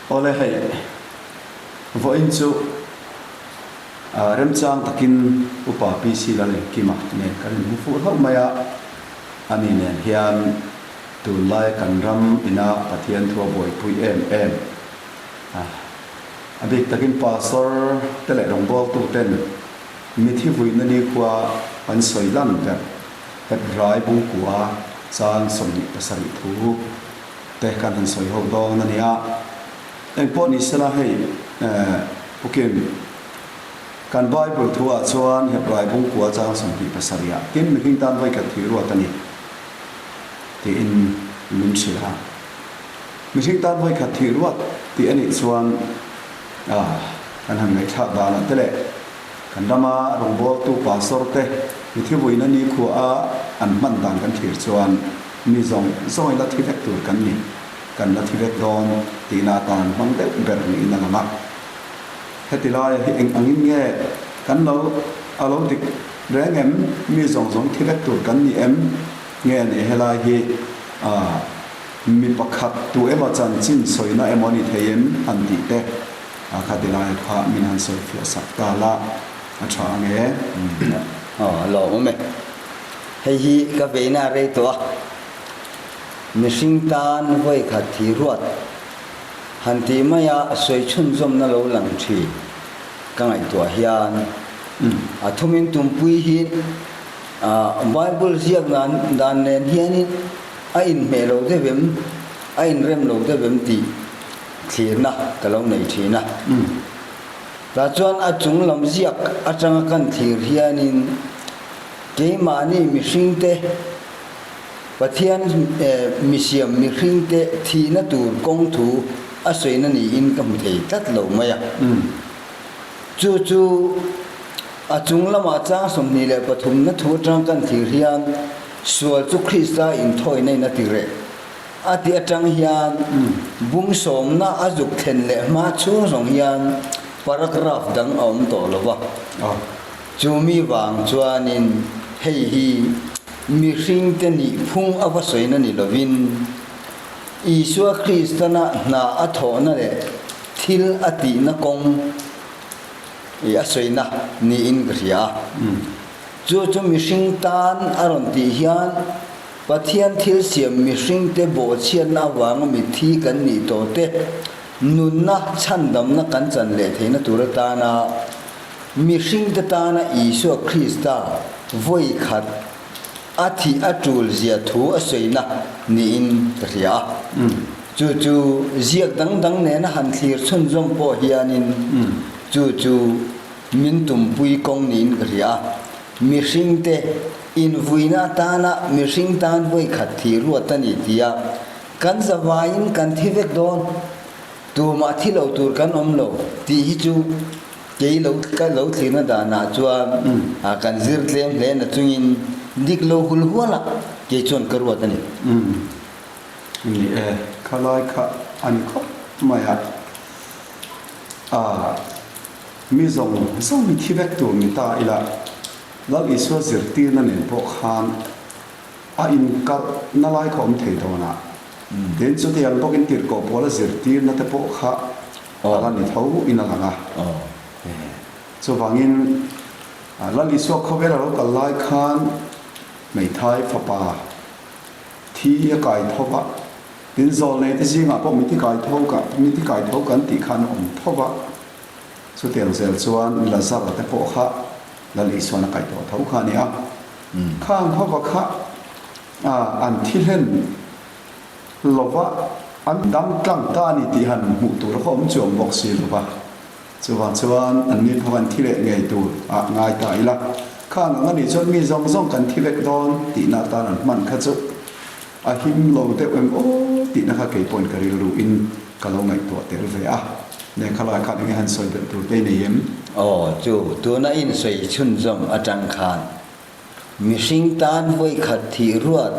Awle hei, vawiin chu remchang takin Upa PC Lalengkima nen kan inhmu fuh hlauh mai a, ani nen hian tunlai kan ram ina Pathian thu a buaipui em em a, a bik takin Pastor te leh rawngbawltu ten mithi vuina nikhua an sawi lan ber Hebrai bungkua chang 27 thu te kan han sawi ho dawn a ni a. Eng pawh ni sela hei Pu Kim, kan Bible thu ah chuan Hebrai bungkua chang 27 ah tin mihring tan vawi khat thih ruat a ni tiin min hrilh a. Mihring tan vawi khat thih ruat tih a nih chuan kan han ngaihthlak danah te leh Kan rama rawngbawltu pastor te mi thivuina nikhua a an hman dan kan thlir chuan mi zawng zawng i la thi vek tur kan ni, kan la thi vek dawn tihna atan hmang deuh ber niin a lang a. Heti laia hi eng angin nge kan lo a lo dik reng em? Mi zawng zawng thi vek tur kan ni em? Nge ni helai hi a mi pakhat tu emaw chanchin sawina emaw ni thei em han tih te A kha ti lai kha min han sawi fiah sak ta la, a tha ang e. Aw, a lawm awm e. Hei hi ka veina a rei tawh a, mihring tan vawi khat thi ruat han tih maia sawi chhunzawmna lo lang thin ka ngaihtuah hian a thumin tumpui hi Bible ziak dan nen hianin a inhmeh lo deuh em, a inrem lo deuh em tih Thlirna ka lo nei thin a. Tah chuan a chung lam ziak atanga kan thlir hianin keimahni mihringte, Pathian misiam mihringte thihna tur kawng thu a sawina niin ka hmu thei tlat lo mai a. Chu chu a chung lamah chang 23 na thu atanga kan thlir hian sual chu Krista inthawina in a ti reh. A tih atang hian bung sawmna a zuk thlen leh hma chhung zawng hian paragraph dang a awm tawh lo va. Chumi vang chuanin hei hi mihringte nih phung a va sawina ni lovin Isua Kristana hna a thawhna leh thil a tihna kawng a sawina niin ka hria a. Chu chu mihring tan a rawn tih hian Pathian thil siam mihringte bawhchhiatna avanga mitthi kan nih tawh te, nunna chhandamna kan chan leh theihna tur atana mihringte tana Isua Krista vawi khat a thih a tul zia thu a sawina niin ka hria a. Chu chu ziak dang dang nena han thlir chhunzawm pawh hianin chu chu min tumpui kawng niin ka hria a. Mihringte invuina atana mihring tan vawi khat thi ruat a ni tia kan zavaiin kan thi vek dawn, tumah thi lo tur kan awm lo tih hi chu kei lo ka lo thlirna danah chuan kan zir tlem hle na chungin dik lo hul hualah kei chuan ka ruat a ni. Ni e, khalai kha a ni khawp mai a. Aa. Mi zawng zawng mi thi vek tur ni ta ila, Lal Isua zirtirna nen pawh khan a inkalh na lai kha awm thei dawn a. Tin, chutiang bawkin tirhkoh pawla zirtirna te pawh kha a la ni tho in a lang a. Chuvangin, Lal Isua khawvel a lo kal lai khan hmeithai fapa thi a kai tho va, tin zawlnei te zingah pawh mi ti kai tho ka, mi ti kai tho kan tih khan a awm tho va. Chutiang zel chuan Lazara te pawh kha Lal Isuan a kaih tawh tho kha a ni a. Khang hova kha an thi hlen lova an dam tlang ta a ni tih han hmuh tur kha awm chuang bawk si lo va. Chuvang chuan an ni pawh an thi leh ngei tur ah ngai ta ila. Khang ang a nih chuan mi zawng zawng kan thi vek dawn tihna atan an hman kha chu a him lo deuh em aw tihna kha kei pawhin ka rilru in ka lo ngaihtuah tel ve a. Lehkha lai khan enge han sawi belh tur te i nei em? Aw, chu tuna insawi chhunzawm atang khan mihring tan vawi khat thih ruat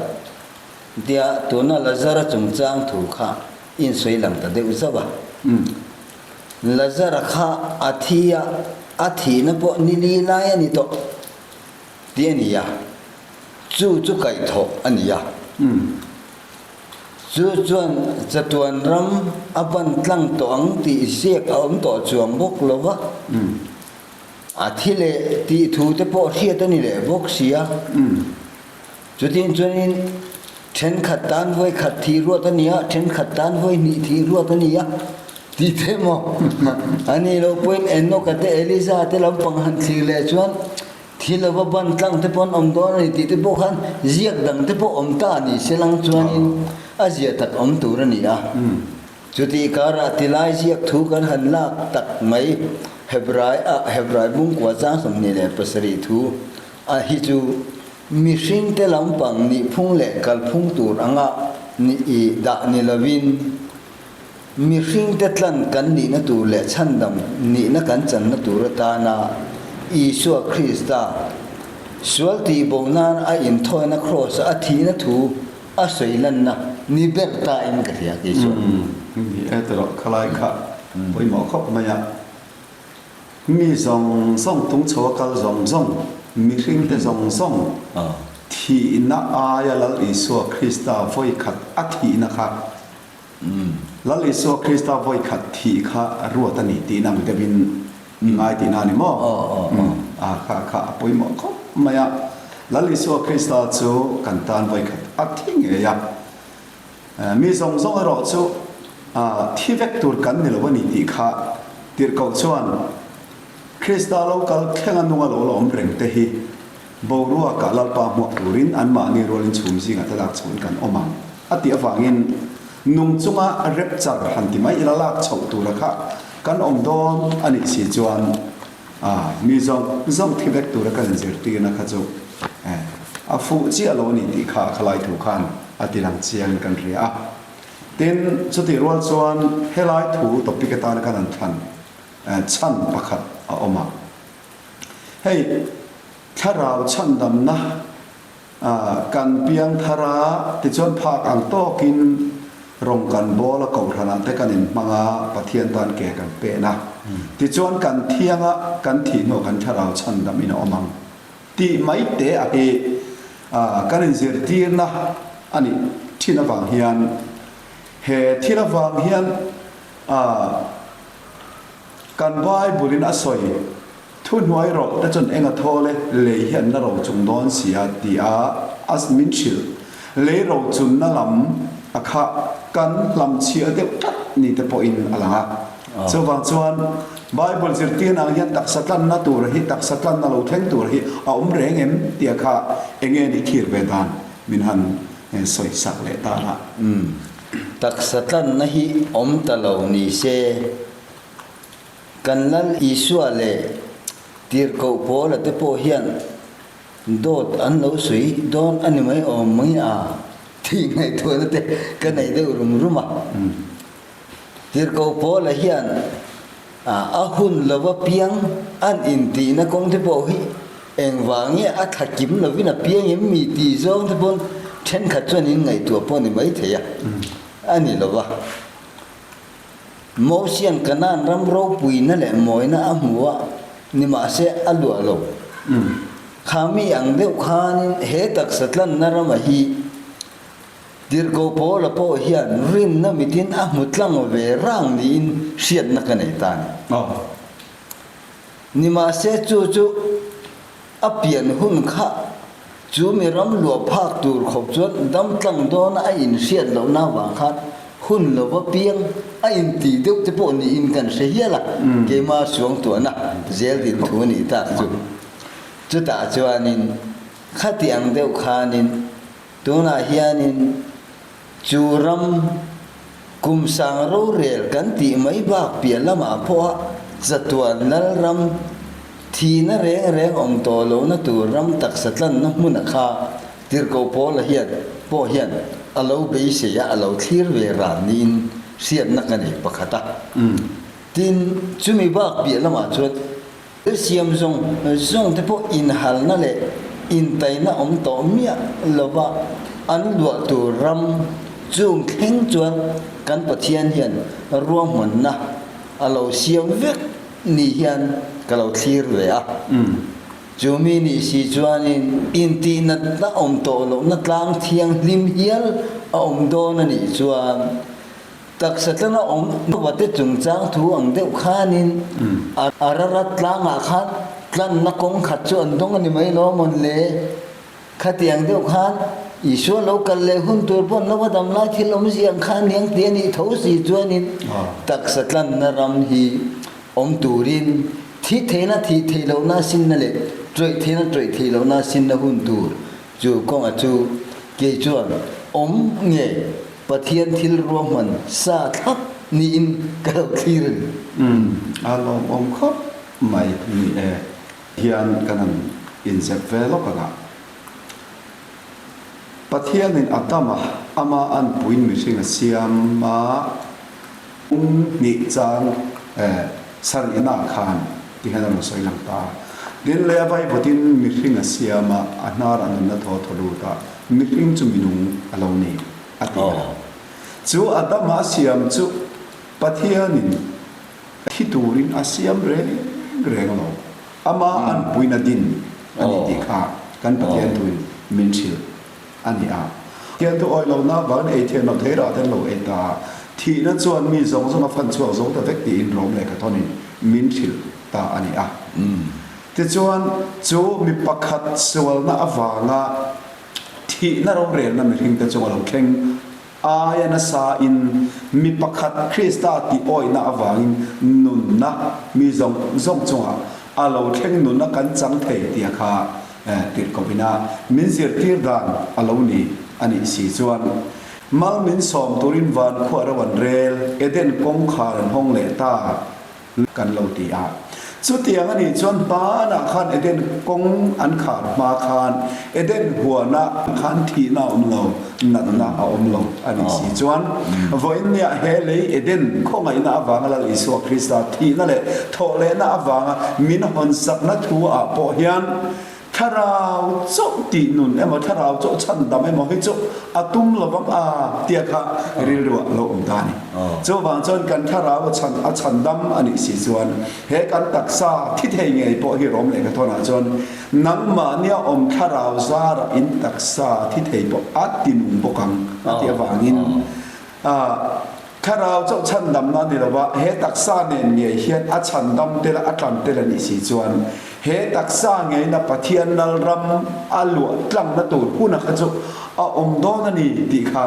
tia tuna Lazara chungchang thu kha insawi lang ta deuh zauh a. Lazara kha a thi a, a thihna pawh ni li lai a ni tawh tih a ni a, chu chu kaihthawh a ni a. Chu chuan chatuan ram a ban tlang tawh ang tih ziak a awm tawh chuang bawk lo va. A thi leh tih thu te pawh hriat a ni leh bawk si a. Chutin chuanin thenkhat tan vawi khat thih ruat a ni a, thenkhat tan vawi hnih thih ruat a ni a tih te maw? A nih loh pawhin Enoch-a te Eliza te lampang han thlir leh chuan thi lova ban tlang te pawh an awm dawn a ni tih te pawh khan ziak dang te pawh awm ta a ni se lang chuanin a zia tak awm tur a ni a. Chutih karah tilai ziak thu kan han lak tak mai Hebrai ah Hebrai bungkua chang 27 thu a hi chu mihringte lampang nihphung leh kalphung tur anga ni i dah ni lovin mihringte tlan kan nihna tur leh chhandam nihna kan channa tur atana Isua Krista sual tihbo nan a inthawina kraws a thihna thu A sawi lanna ni ber ta in ka hria kei chuan. Ni e tawh khalai kha pawimawh khawp mai a. Mi zawng zawng tung chho a kal zawng zawng, mihring te zawng zawng thihna aia Lal Isua Krista vawi khat a thihna kha Lal Isua Krista vawi khat thih kha ruat a ni tihna ang deuhin i ngai tihna a ni maw? A kha kha a pawimawh khawp mai a. Lal Isua Krista chu kan tan vawi khat a thi ngei a. Mi zawng zawng erawh chu thi vek tur kan ni lo a ni tih kha tirhkoh chuan Krista lo kal thleng a nunga lo la awm reng te hi Boruakah Lalpa hmuak turin anmahni rualin chhum zingah te lak chhoin kan awm ang a tih avangin nung chunga rapture han ti mai ila lak chhoh tura kha kan awm dawn a nih si chuan mi zawng zawng thi vek tura kan inzirtirna kha chu a fuh chiah lo a ni tih kha khalai thu khan a ti lang chiangin kan hria a. Tin, chutih rual chuan helai thu topic atana kan han thlan chhan pakhat a awm a. Hei thlarau chhandamna kan piang thar a, tichuan phak ang tawkin rawng kan bawl a, kohhranah te kan inhmang a, Pathian tan ke kan pen a, tichuan kan thiang a, kan thih hnuah kan thlarau chhandam in a awm ang tih mai te a hi kan inzirtirna a nih thin avang hian he thil avang hian Kan Bible-in a sawi, Thuhnuai rawh te chuan eng a thawl e, lei hi an la ro chung dawn si a, ti a a min hrilh. Lei ro chunna lam a kha kan hlamchhiah deuh tlat ni te pawhin a lang a. Chuvang chuan Bible zirtirna ang hian taksa tlanna tur hi, taksa tlanna lo thleng tur hi a awm reng em tia kha eng nge nih thlir ve dan min han sawi sak leh ta la. Taksa tlanna hi awm ta lo ni se, kan Lal Isua leh Tirhkoh Paula te pawh hian dawt an lo sawi dawn a ni mai awm mai a tih ngaihtuahna te ka nei deuh rum rum a. Tirhkoh Paula hian a hun lova piang an intihna kawng te pawh hi Engvang nge a thla kim lovin a piang em mi tih zawng te pawn thenkhat chuan in ngaihtuah pawh ni mai thei a, a ni lo va. Mosian Kanaan ram ropuina leh mawina a hmu a, nimahse a luah lo. Kha mi ang deuh khanin he taksa tlanna rama hi Tirhkoh Paula pawh hian rinna mitin a hmu tlang ve rang niin hriatna ka nei ta a ni. Nimahse chu chu a pian hun kha chu mi ram luah phak tur khawp chuan dam tlang dawna a inhriat lohna avang khan hun lova piang a intih deuh te pawh niin kan hre hial a, keima suangtuahna zel din thu a nih tak chu. Chutah chuanin khati ang deuh khanin tunah hianin Chu ram kum sang rorel kan tih mai bak piah lamah pawha chatuan lal ram thihna reng reng awm tawh lohna tur ram taksa tlanna hmuna kha Tirhkoh Paula hian pawh hian a lo beisei a, a lo thlir ve ran niin hriatna ka nei pakhat a. Tin, chumi bak piah lamah chuan Thil siam zawng zawng te pawh inhalna leh intaina awm tawh miah lova an luah tur ram chung thleng chuan kan Pathian hian ruahmanna a lo siam vek ni hian ka lo thlir ve a. Chu mi nih si chuanin intihnatna awm tawh lohna tlang thianghlim hial a awm dawn a nih chuan taksa tlanga awm vate chungchang thu ang deuh khanin Ararat tlangah khan tlanna kawng khat chu an dawng a ni mai lo mawn le? Khatiang deuh khan Isua lo kal leh hun tur pawh an lo va dam lai thil awmzia ang kha a niang tih a nih tho si chuanin taksa tlanna ram hi awm turin thi theihna thih theih lohna sinna leh ṭawih theihna ṭawih theih lohna sinna hun tur chu kawnga chu kei chuan awm nge Pathian thil ruahman sa thlap niin ka lo thlir a ni. Umm a lawmawm khawp mai ni e. Hian kan han inzep ve lawk ang a. Pathianin Adama ama anpuiin mihring a siam a, um hnih chang sarihna khan ti hian a rawn sawi lang ta a. Tin, lei a vaivawtin mihring a siam a, a hnar a nunna thaw thaw lut a, mihring chu minung a lo ni, a ti a. Chu Adama a siam chu Pathianin Thi turin a siam reng reng lo. Ama anpuina din a ni tih kha kan Pathian thuin min hrilh a ni a. Pathian thu awi lohna avangin ei thian loh thei rah te an lo ei ta a. Thihna chuan mi zawng zawng a fan chhuak zo ta vek tiin Rom lehkha thawnin min hrilh ta a ni a. Tichuan, chu mi pakhat sualna avanga thihna rorelna mihringte chunga lo thleng Aia nasa in mi pakhat Krista tih awihna avangin nunna mi zawng zawng chungah a lo thleng nunna kan chang thei tia kha tirhkohina min zirtir dan a lo ni a nih si chuan mal min sawm turin van khuah ro an rel Eden kawngkhar an hawng leh ta. Kan lo ti a. Chutiang a nih chuan hmanah khan Eden kawng an khar hma khan Eden huanah khan thihna a awm lo, natna a awm lo a nih si chuan vawiinniah he lei Eden khawngaihna avanga Lal Isua Krista thihna leh thawhlehna avanga min hawnsakna thu ah pawh hian Thlarau chauh tih nun emaw thlarau chauh chhandam emaw hi chu a tum lo vang a tia kha rilru ah lo awm ta a ni. Chuvang chuan kan thlarau a chhan a chhandam a nih si chuan he kan taksa thi thei ngei pawh hi rawm leh ka thawnah chuan nangmahnia awm thlarau zarah in taksa thi thei pawh a ti nung bawk ang a tih avangin A thlarau chauh chhandamna a ni lo va, he taksa nen ngei hian a chhandam tel a, a tlan tel a nih si chuan he taksa ngeina Pathian Lalram a luah tlangna tur huna kha chu a awm dawn a ni tih kha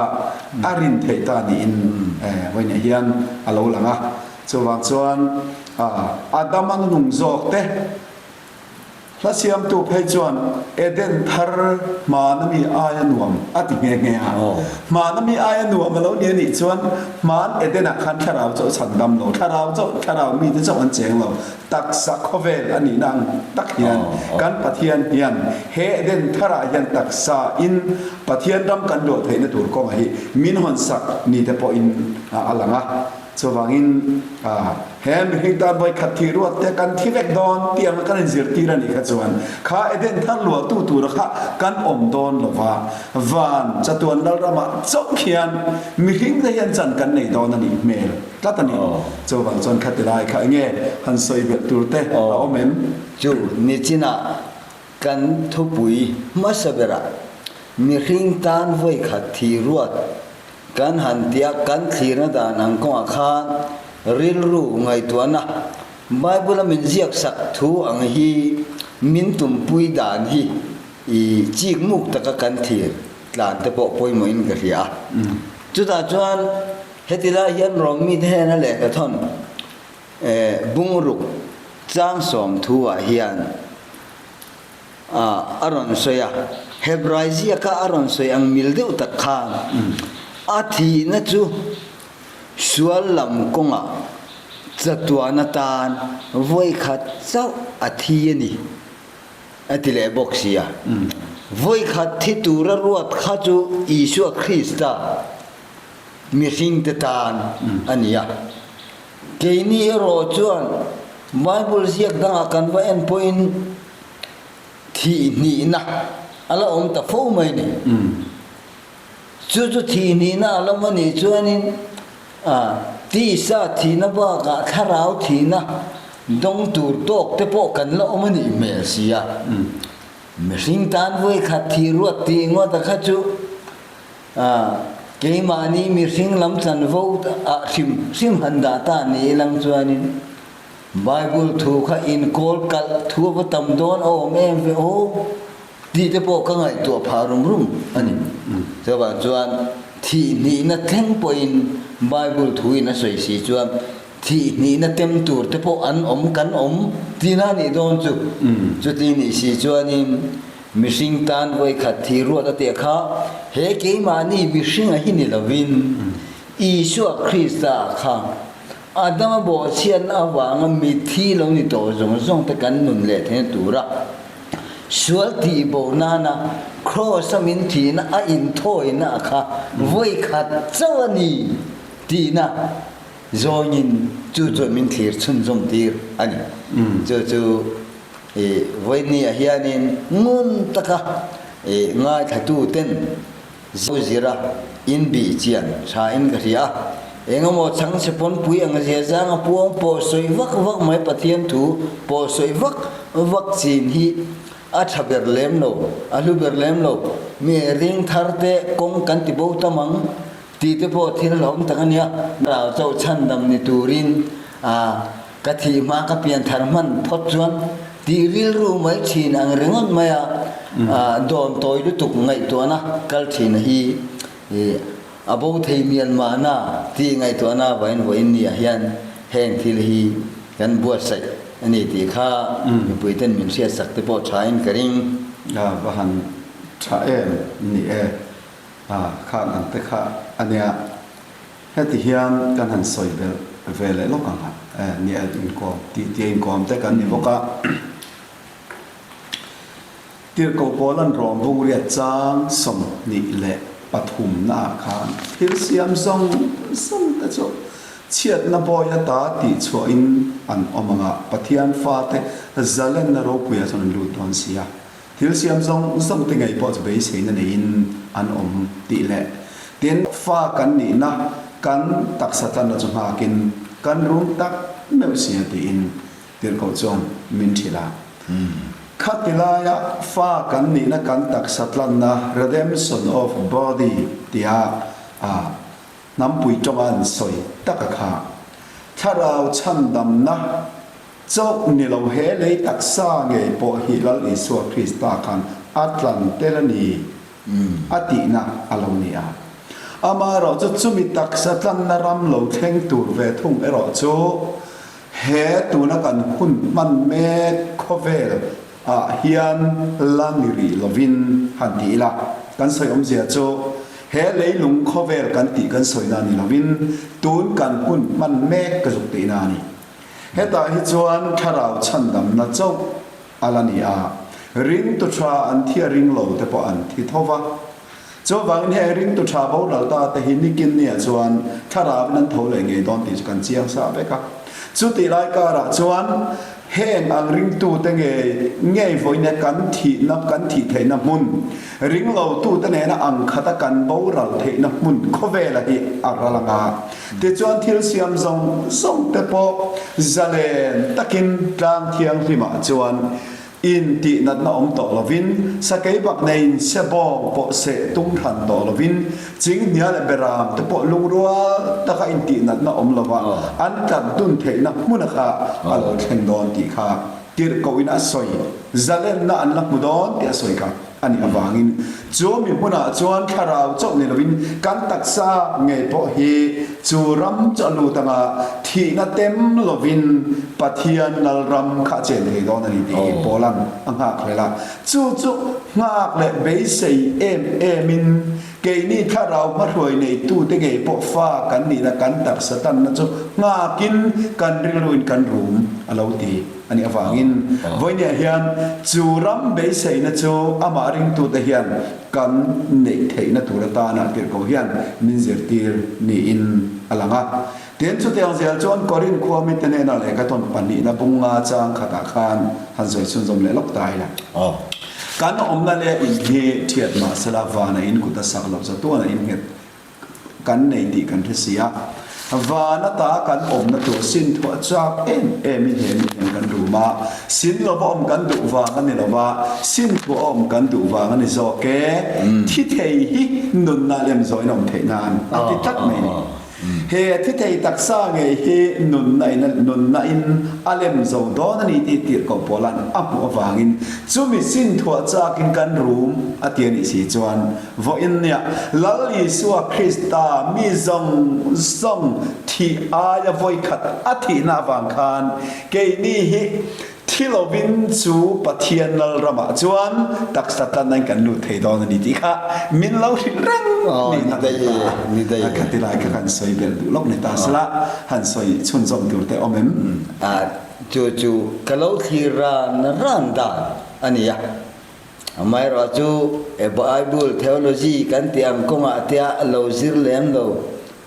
a rin theih ta niin vawiinah hian a lo lang a. Chuvang chuan Adama nunung zawk te, Hla siamtu phei chuan Eden thar hmana mi aia nuam a ti nghe nghe a. Hmana mi aia nuam a lo ni a nih chuan hman Eden-ah khan thlarau chauh chhan dam lo, thlarau chauh, thlarau mite chauh an cheng lo. Taksa khawvel a nihna ang tak hian kan Pathian hian he Eden tharah hian taksa in Pathian ram kan luah theihna tur kawngah hi min hawnsak ni te pawhin a lang a. Chuvangin, he mihring tan vawi khat thih ruat te kan thi vek dawn tih anga kan inzirtir a nih kha chuan kha Eden thar luahtu tura kha kan awm dawn lo va, van chatuan Lalramah chauh khian mihring te hian chan kan nei dawn a nih hmel tlat a ni. Chuvang chuan khati lai kha enge han sawi belh tur te a awm em? Chu nichinah kan thupui hmasa berah mihring tan vawi khat thih ruat Kan han tia kan thlirna dan ang kawngah khan rilru ngaihtuahna Bible-a min ziak sak thu ang hi min tumpui dan hi i chik muk taka kan thlir tlan te pawh pawimawhin ka hria a. Chutah chuan heti lai hian Rom mite hnena lehkha thawn bungruk chang sawm thu ah hian A rawn sawi a, Hebrai ziaka a rawn sawi ang mil deuh tak khan a thihna chu sual lam kawngah chatuan atan vawikhat chauh a thi a ni a ti leh bawk si a. Vawikhat thi tura ruat kha chu Isua Krista mihringte tan a ni a. Keini erawh chuan Bible ziak dangah kan va en pawhin Thihhnihna a la awm ta fo mai ni. Chu chu thihhnihna a la awm a nih chuanin tisa thihna bakah thlarau thihna. Dawng tur tawk te pawh kan la awm a nih hmel si a. Mihring tan vawikhat thih ruat tih ngawt a kha chu keimahni mihring lam chanvo ah hrim hrim han dah ta ni ilang chuanin Bible thu kha inkawl kalh thu a va tam dawn a awm em ve aw tih te pawh ka ngaihtuah phah rum rum a ni. Chuvang chuan thih hnihna thleng pawhin Bible thu in a sawi si chuan Thih hnihna tem tur te pawh an awm kan awm tihna a nih dawn chu. Chuti nih si chuanin mihring tan vawikhat thih ruat a teh kha he keimahni mihringa hi ni lovin Isua Krista kha Adama bawhchhiatna avanga mitthi lo ni tawh zawng zawng te kan nun leh theihna tura sual tihbo nana Kraws a min thihna a inthawina kha vawikhat chauh a ni tihna Zawngin chu chuan min thlir chhunzawm tir a ni. Chu chu i vawinia hianin ngun taka i ngaithlatuten zo zira inbih chian tha in ka hria a. Engemaw chhangchhe pawnpui ang zia zanga puang pawh sawi vak vak mai Pathian thu pawh sawi vak vak chin hi a tha ber lem lo, a hlu ber lem lo. Mi ring thar te kawng kan ti bo tam ang. Tih te pawh thil hlauhawm tak a nia. Rau chauh chhandam ni turin a ka thih hma ka pian thar hman phawt chuan tih rilru mai thin ang ringawt mai a, dawn tawi lutuk ngaihtuahna kal thin hi a bo thei mial mahna tih ngaihtuahna vain vawiin ni ah hian heng thil hi kan buatsaih a ni tih kha mipuiten min hriatsak te pawh thain ka ring. A va han tha em ni e. A, khan ang te kha a nia. Heti hian kan han sawi belh ve leh lawk ang a, e, nia inkawm tih tia inkawm te kan ni bawk a. Tirhkoh Paula'n Rom bungriat chang 23 naah khan thil siam zawng zawng te chu chhiatna bawi ata tih chhuahin an awm ang a, Pathian fate zalenna ropuiah chuan an lut dawn si a. Thil siam zawng zawng te ngei pawh chu beiseina neiin an awm tih leh tin, fa kan nihna kan taksa tlanna chu nghakin kan rum tak meuh sia tiin Tirhkoh chuan min hrilh a. Khati laia fa kan nihna kan taksa tlanna, redemption of body, tia a hnampui tawnga an sawi taka kha thlarau chhandamna Chauh ni lo he lei taksa ngei pawh hi Lal Isua Krista khan a tlan tel a ni a tihna a lo ni a. Amaherawh chu chumi taksa tlanna ram lo thleng tur ve thung erawh chu he tuna kan hun hman mek khawvel ah hian la ni rih lovin han ti ila. Kan sawi awmzia chu he leilung khawvel kan tih kan sawina ni lovin tun kan hun hman mek ka zuk tihna a ni. Hetah hi chuan thlarau chhandamna chauh a la ni a, ringtu tha an thi a ring lo te pawh an thi tho va. Chuvangin heng ringtu tha boral ta te hi nikin nia chuan thlarauin an tho leh ngei dawn tih chu kan chiang sa vek a. Chutih lai karah chuan heng ang ringtu te ngei ngei vawiin kan thihna kan thih theihna hmun, ring lo tu te nena ang khata kan boral theihna hmun khawvela hi a ral ang a. Tichuan thil siam zawng zawng te pawh zalen takin tlang thianghlimah chuan in tih natna awm tawh lovin, sakei bak neiin sebawng pawh seh tum hran tawh lovin, chinghnia leh beram te pawh lungrual taka in tih natna awm lova an tlat dun theihna hmuna kha a lo thleng dawn tih kha tirhkohin a sawi, zalenna an la hmu dawn tih a sawi kha. A nih avangin chu mi hmunah chuan thlarau chauh ni lovin kan taksa ngei pawh hi chu ram chu a lut anga thihna tem lovin Pathian Lalram kha a chen thei dawn a ni tih hi Paula'n a nghak hlel a. Chu chu nghak leh beisei em emin keini thlarau hmahruai neitute ngei pawh fa kan nihna kan taksa tanna chu nghakin kan rilruin kan rum a lo ti. A nih avangin vawinia hian chu ram beiseina chu amah ringtute hian kan neih theihna tur atana tirhkoh hian min zirtir niin a lang a. Tin, chutiang zel chuan Korinth khua mite hnena lehkha tawn pahnihna bung nga chang khatah khan han sawi chhunzawm leh lawk ta ila. Kan awmna leh in hi thiat mahsela vana in kut a sak loh chatuana in nghet kan nei tih kan hre si a. Van ata kan awmna tur sin thuah chak em em in he mi hian kan rum a, sin lova awm kan duh vang a ni lova, sin thuah awm kan duh vang a ni zawk e, thi thei hi nunna lem zawhin a awm theih nan a ti tlat mai a ni. He thi thei taksa ngei hi nunna in nunna in a lem zo dawn a ni tih tirhkoh Paula'n a hmuh avangin chumi sin thuah chakin kan rum a ti a nih si chuan Vawiin nia Lal Isua Krista mi zawng zawng thih aia vawikhat a thihna avang khan keini hi thi lovin chu Pathian Lal ramah chuan taksa tlan kan lut thei dawn a ni tih kha min lo hrilh reng niin a ti ta a. Khati lai kha kan sawi belh duh lawk ni ta sela han sawi chhunzawm tur te awm em? Chu chu ka lo thlir ran ran dan a ni a. Amaherawh chu Bible theology kan tih ang kawngah tia lo zir lem lo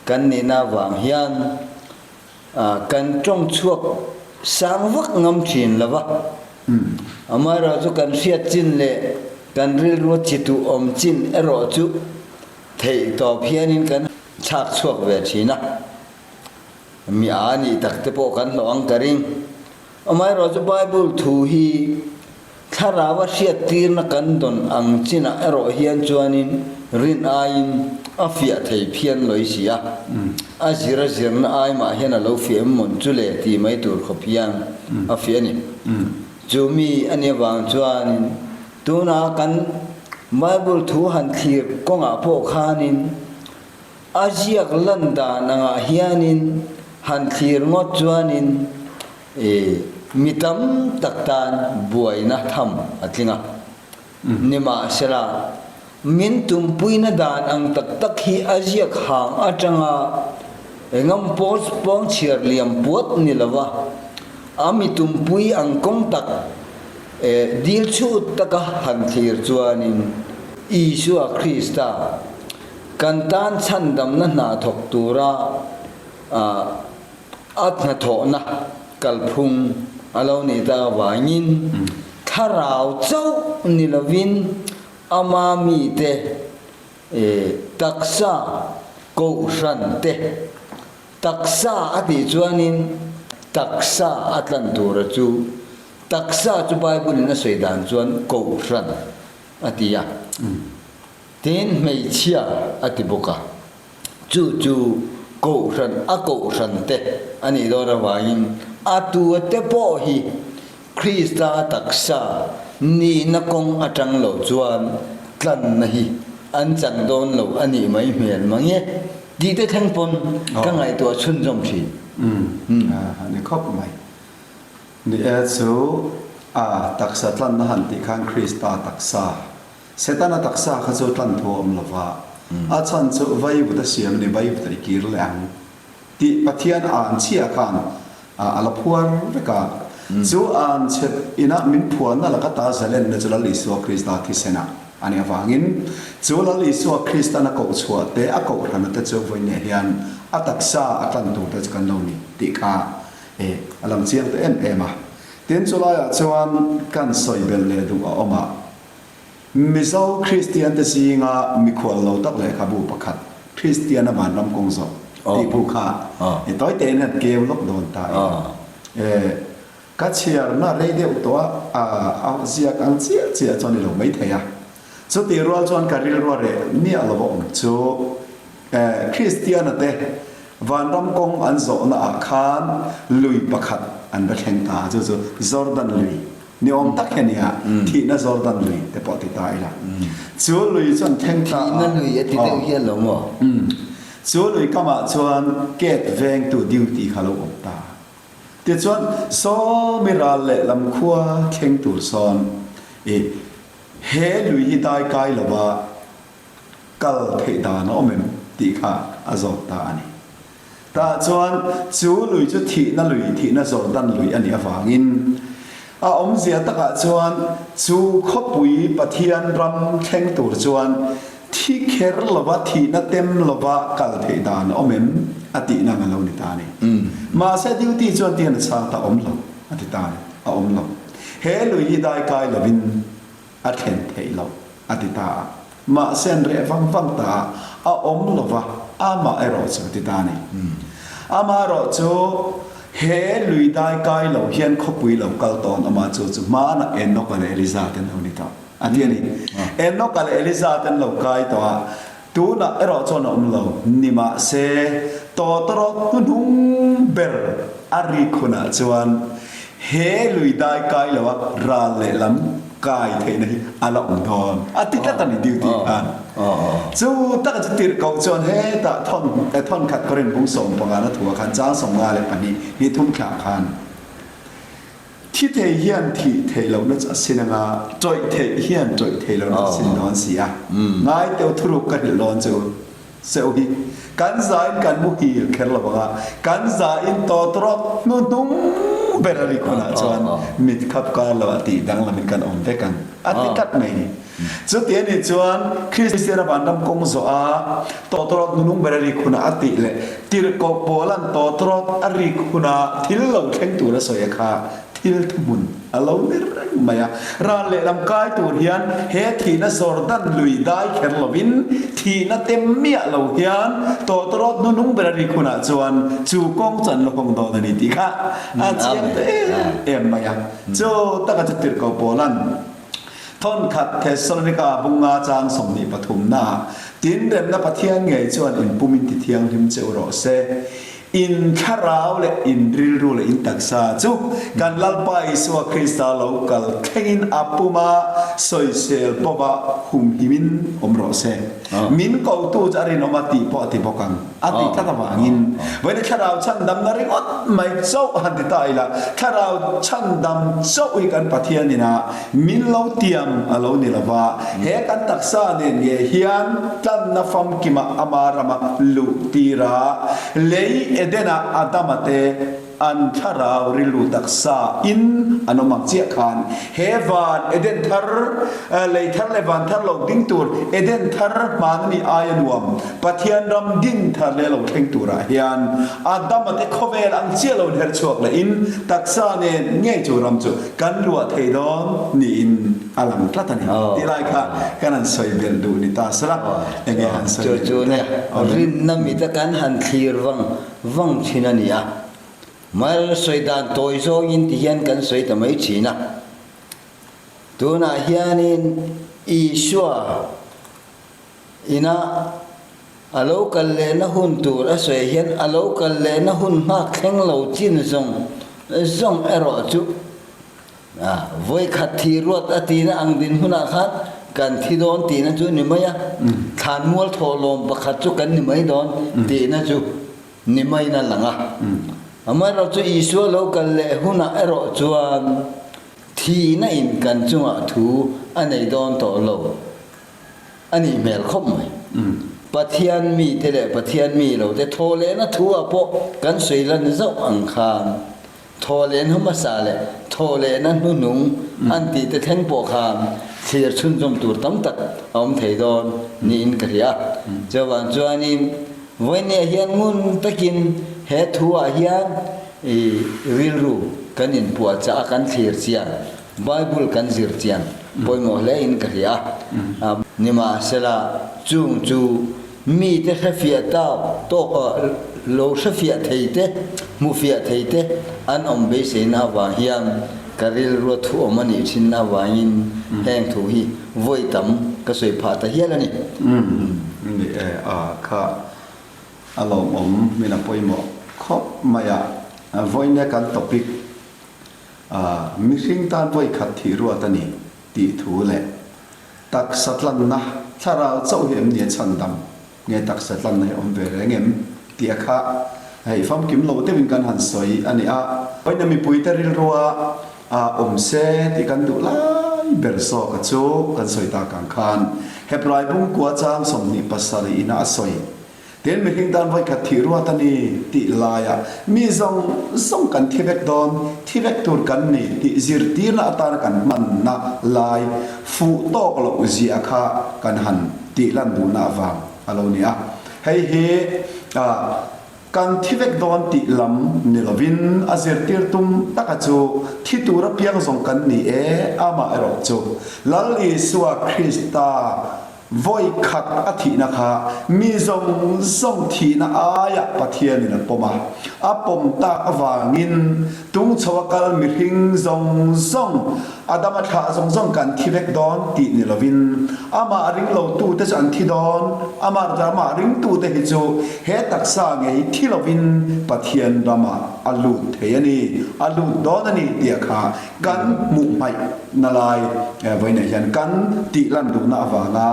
kan nihna avang hian kan tawng chhuak sang vak ngam thin lo va. Amaherawh chu kan hriat chin leh kan rilrua chi tuh awm chin erawh chu theih tawp hianin kan chhak chhuak ve thin a. Mi a nih tak te pawh kan hlawh ang ka ring. Amaherawh chu Bible thu hi Thlarau a hriattirna kan dawn ang chinah erawh hian chuanin rin aiin a fiah thei phian lawi si a, a zir a zirna ai mah hian a lo fiah em mawn chu le tih mai tur khawp hian a fiah a ni. Chu mi a nih avang chuanin tuna kan Bible thu han thlir kawngah pawh khanin a ziak lan dan angah hianin han thlir ngawt chuanin I mi tam tak tan buaina tham a tling a. Nimahsela, min tumpuina dan ang tak tak hi a ziak hang atanga engam pawh pawng chhiar liam puat ni lova, a mi tumpui ang kawng tak dil chhut taka han thlir chuanin Isua Krista kan tan chhandamna hna thawk tura A hnathawhna kalphung a lo nih tak avangin thlarau chauh ni lovin ama mite taksa kohhran te taksa a tih chuanin taksa a tlan tura chu taksa chu Bible in a sawi dan chuan kohhran a ti a, tin hmeichhia a ti bawk a. Chu chu kohhran a kohhran te a nih dawn avangin a tua te pawh hi Krista taksa nihna kawng atang lo chuan tlanna hi an chang dawn lo a nih mai hmel mang e tih te thleng pawn ka ngaihtuah chhunzawm thin. Umm a ni khawp mai. Ni e chu a taksa tlanna han tih khan Krista taksa Setana taksa kha chu tlan thu a awm lo va, a chhan chu vaivut a siam a ni, vaivut a i kir leh ang tih Pathian an chhia khan a la phuar vek a. Chu an chhe inah min phuarna laka ta zalenna chu Lal Isua Krista thisenah a nih avangin chu Lal Isua Kristan a koh chhuah te, a kohhrana te chu vawiinah hian a taksa a tlan tur te chu kan lo ni tih kha a lang chiang ta em em a. Tin, chulaiah chuan kan sawi belh leh duh a awm a. Mizo Kristiante zinga mikhual lo tak lehkhabu pakhat, Kristiana Vanram Kawng Zawh tih bu kha i tawi tein han keu lawk dawn ta ila. E, ka chhiarna rei deuh tawh a, a ziak ang chiah chiah chuan i lo mai thei a. Chutih rual chuan ka rilrua reh miah lova awm chu, e, Kristiana te Vanram kawng an zawhna ah khan lui pakhat an va thleng ta a, chu chu Jordan lui Ni awm tak hi a nia, thihna Jordan lui te pawh ti ta ila. Chu lui chuan thleng ta a. Thihna lui a ti deuh hian lo maw? Chu lui kamah chuan gate vengtu duty kha lo awm ta. Tichuan sawmi ral leh lam khua thleng tur sawn i he lui hi dai kai lova kal theih dan a awm em tih kha a zawt ta a ni. Tah chuan chu lui chu thihna lui, thihna Jordan lui a nih avangin a awmzia takah chuan chu khawpui Pathian ram thleng tur chuan thi kher lova, thihna tem lova kal theih dan a awm em a tihna ang a lo ni ta a ni. Mahse duty chuan tihian a chhang ta awm lo a ti ta a ni, a awm lo. He lui hi dai kai lovin a thlen theih loh a ti ta a. Mahse an reh vang vang ta a, a awm lo va, amah erawh chu a ti ta a ni. Amaherawhchu, he lui dai kai lo hian khawpui lo kal tawn awm a, chu chu hmanah Enoka leh Eliza te an lo ni tawh a ti a ni. Enoka leh Eliza te an lo kai tawh a, tunah erawh chuan a awm lo. Nimahse, tawtawrawt hnuhnung ber a rik hunah chuan he lui dai kai loa ral lehlam kai theihna hi a la awm dawn a ti tlat a ni duty khan. Chu taka chu tirhkoh chuan hetah thawn thawnkhat Korin bung 15 na thuah khan chang 52 hi thum thlah khan thi thei hian thih theih lohna chu a sin anga tawih theih hian tawih theih lohna chu a sin dawn si a. Ngai teu thuruk ka hrilh dawn chu. Seuh hi kan zain kan muhil kher lo vang a, kan zain tawtrawt hnuhnung ber a rik hunah chuan mit khap kar lo a tih danglamin kan awm vek ang a ti tlat mai ni. Chuti a nih chuan Kristiana vanram kawng zawh a tawtrawt hnuhnung ber a rik hunah a tih leh tirhkoh Paula'n tawtrawt a rik hunah thil lo thleng tur a sawi a kha Thil thuhmun a lo ni reng mai a, ral lehlam kai tur hian he thihna Jordan lui dai kher lovin thihna tem miah lo hian tawtawrawt hnuhnung ber a rik hunah chuan chu kawng chu an la hawng dawn a ni tih kha a chiang ta em em mai a. Chu taka chu tirhkoh Paula'n Thawnkhat Thessalonika bunga chang 23 naah Tinremna Pathian ngei chuan inpumin tithianghlim che u rawh se. In thlarau leh in rilru leh in taksa chu kan Lalpa Isua Krista lo kal thlengin a puma sawisel pawha humhimin awm rawh se. Min kotu chu a rinawm a tih pawh a ti bawk ang a tih tlat avangin vawiin thlarau chhandamna ringawt mai chauh han ti ta ila, thlarau chhandam chauh hi kan Pathian inah Min lo tiam a lo ni lova, he kan taksa nen nge hian tlanna famkima ama rama luh tira lei Eden-ah Adama te an thlarau rilru taksa in an awm ang chiah khan he van Eden thar, lei thar leh van thar lo ding tur Eden thar hman mi aia nuam Pathian ram din thar leh lo thleng turah hian Adama te khawvel ang chiah lo inherh chhuak lehin taksa nen ngei chu ram chu Kan luah thei dawn niin a lang tlat a ni. Tih lai kha kan han sawi belh duh ni ta sela, enge han sawi belh duh te? Rinna mita kan han thlir vang vang thin a ni a. Mal sawi dan tawi zawngin ti hian kan sawi ta mai thin a. Tunah hianin Isua Ina a lo kal lehna hun tur a sawi hian a lo kal lehna hun nghak thleng lo chin zawng zawng erawh chu vawikhat thi ruat a tihna ang dinhmunah khan kan thi dawn tihna chu ni mai a, thlanmual thawhlawm pakhat chu kan ni mai dawn tihna chu ni maiin a lang a. Amaherawhchu Isua lo kal leh hunah erawh chuan thihna in kan chungah thu a nei dawn tawh lo. A nih hmel khawp mai. Pathian mite leh Pathian mi lo te thawhlehna thu ah pawh kan sawi lan zauh ang khan thawhlehna hmasa leh thawhlehna hnuhnung an tih te thleng pawh khan thlir chhunzawm tur tam tak a awm thei dawn niin ka hria. Chuvang chuanin vawinia hian ngun takin he thu ah hian i rilru kan inpuahchah a kan thlir chian Bible kan zir chian pawimawh hle in ka hria a. Nimahsela, chung chu mite hrefiah tak tawk lo hrefiah thei te, hmufiah thei te an awm beiseina avang hian ka rilrua thu awm a nih thin avangin heng thu hi vawi tam ka sawi phah ta hial a ni. Ni e, a kha a lawmawm min a pawimawh khawp mai a. Vawiin kan topic A, mihring tan vawi khat thih ruat a ni tih thu leh taksa tlanna thlarau chauh hi em ni a chhandam nge taksa tlanna hi awm ve reng em tih a kha hei famkim lo deuhin kan han sawi a ni a. Vawiina mipuite rilrua a awm se tih kan duh lai ber zawk a chu kan sawi tak ang khan Hebrai bungkua chang 27 ina a sawi Tin, mihring tan vawikhat thih ruat a ni tih laiah mi zawng zawng kan thi vek dawn, thi vek tur kan ni tih zirtirna atana kan hmanna lai fuh tawk loh zia kha kan han tih lan duhna avang a lo ni a. Hei hi kan thi vek dawn tih lam ni lovin a zirtir tum taka chu thi tur apiang zawng kan ni e, amaherawhchu Lal Isua Krista. Vawi khat a thihna kha mi zawng zawng thihna aiah Pathianin a pawm a. A pawm tak avangin tungchho a kal mihring zawng zawng, Adama thlah zawng zawng kan thi vek dawn tih ni lovin amah ringlotute chu an thi dawn, amah amah ringtute hi chu he taksa ngei hi thi lovin Pathian ramah a lut thei a ni, a lut dawn a ni tih kha kan hmuh hmaih na lai vawiinah hian kan tih lan duhna avanga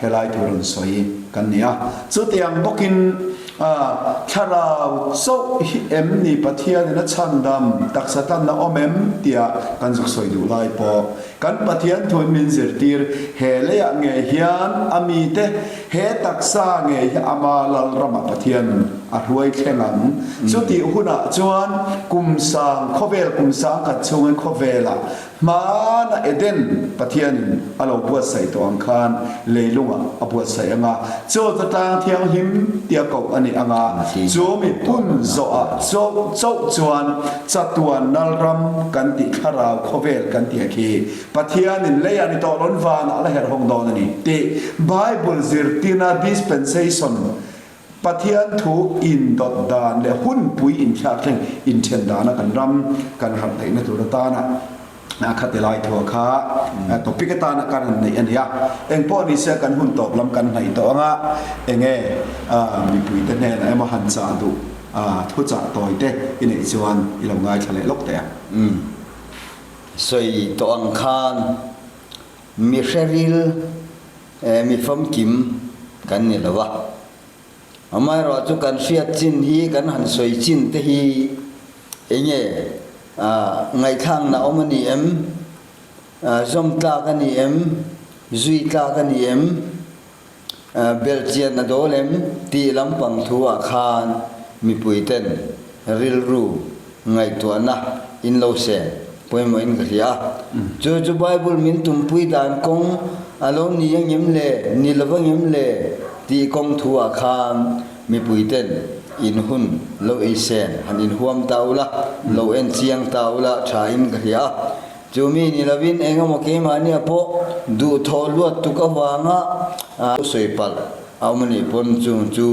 helai thu rawn sawi kan ni a. Chutiang bawkin Thlarau chauh hi em ni Pathianin a chhandam taksa tlanna awm em tia kan zuk sawi duh lai pawh kan Pathian thuin min zirtir he leiah ngei hian a mite he taksa ngei hi ama Lalramah Pathian a hruai thleng ang. Chutih hunah chuan kum sang khawvel kum sang khat chhungin khawvelah Hmana Eden Pathianin a lo buatsaih tawh ang khan leilungah a buatsaih ang a, chaw chu tlang thianghlim tia koh a ni ang a, chu mi hun zawhah chauh chauh chuan chatuan nalram kan tih thlarau khawvel kan tih khi Pathianin leiah ni tawh rawn vanah la herh hawng dawn a ni tih Bible zirtirna dispensation Pathian thu indawt dan leh hunpui inthlak thleng inthen dana kan ram kan harh theihna tur atana khati lai thua kha topic atana kan han neih a ni a. Engpawh ni se kan hun tawp lam kan hnaih tawh anga enge mipuite hnenah emaw han chah duh thu chah tawi te i neih chuan i lo ngaithla leh lawk teh a. Umm. Sawi tawh ang khan mi hreril Mi famkim kan ni lo a, amaherawh chu kan hriat chin hi kan han sawi chin te hi eng nge ngaihthlakna awm a ni em, zawm tlak a ni em, zui tlak a ni em, belhchian a dawl em tih lampang thu ah khan mipui ten rilru ngaihtuahna in lo seng pawimawhin ka hria a. Chu chu Bible min tumpui dan kawng a lo ni angem le, ni lo angem le tih kawng thu ah khan mipui ten in hun lo ei sen han inhuam ta ula, lo en chiang ta ula tha in ka hria a. Chu mi ni lovin engemaw keimahnia pawh duhthawh luat tuk avanga sawi palh a awm a nih pawn chung chu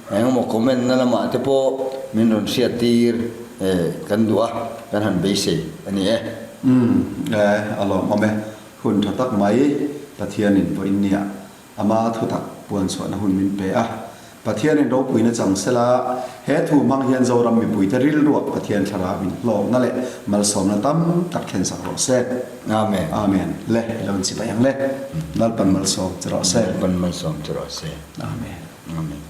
Engemaw comment na lamah te pawh min rawn hriat tir kan duh a, kan han beisei a ni e. Umm e, a lawmawm e. Hun tha tak mai Pathianin vawiin nia ama thutak puan chhuahna hun min pe a. Pathianin ropuina chang sela, he thu hmang hian Zoram mipuite rilruah Pathian thlarau in hlawkna leh malsawmna tam tak thlen sak rawh se. Amen. Amen. Le, i lo inchibai ang le. Lalpan malsawm che rawh se. Lalpan malsawm che rawh se. Amen. Amen.